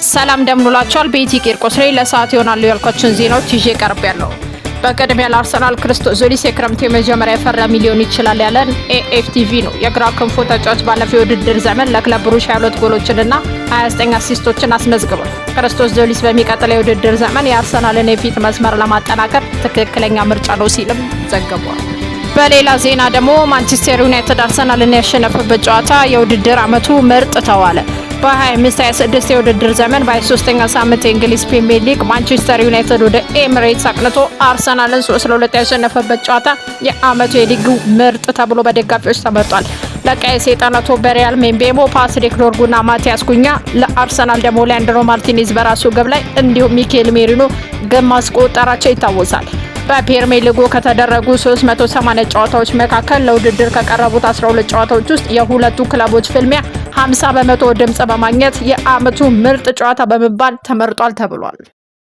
ሰላም እንደምንላችኋል። ቤቲ ቂርቆስ ላይ ለሰዓት ይሆናሉ ያልኳቸውን ዜናዎች ይዤ ቀርቤያለሁ። በቅድሚያ ለአርሰናል ክርስቶስ ዞሊስ የክረምቱ የመጀመሪያ ፈራሚ ሊሆን ይችላል ያለን ኤኤፍቲቪ ነው። የግራ ክንፉ ተጫዋች ባለፈው የውድድር ዘመን ለክለብ ብሩዥ 22 ጎሎችንና 29 አሲስቶችን አስመዝግቧል። ክርስቶስ ዞሊስ በሚቀጥለው የውድድር ዘመን የአርሰናልን የፊት መስመር ለማጠናከር ትክክለኛ ምርጫ ነው ሲልም ዘግቧል። በሌላ ዜና ደግሞ ማንቸስተር ዩናይትድ አርሰናልን ያሸነፈበት ጨዋታ የውድድር ዓመቱ ምርጥ ተባለ። በ25/26 የውድድር ዘመን በ23ኛ ሳምንት የእንግሊዝ ፕሪሚየር ሊግ ማንቸስተር ዩናይትድ ወደ ኤሚሬትስ አቅንቶ አርሰናልን 3-2 ያሸነፈበት ጨዋታ የዓመቱ የሊጉ ምርጥ ተብሎ በደጋፊዎች ተመርጧል። ለቀይ ሰይጣናቱ ብሪያን ምቤሞ፣ ፓትሪክ ዶርጉና ማቲያስ ኩኛ፣ ለአርሰናል ደግሞ ሊያንድሮ ማርቲኔዝ በራሱ ግብ ላይ እንዲሁም ሚኬል ሜሪኖ ግብ ማስቆጠራቸው ይታወሳል። በፕሪሚየር ሊጉ ከተደረጉ 380 ጨዋታዎች መካከል ለውድድር ከቀረቡት 12 ጨዋታዎች ውስጥ የሁለቱ ክለቦች ፍልሚያ 50% ድምጽ በማግኘት የዓመቱ ምርጥ ጨዋታ በመባል ተመርጧል ተብሏል።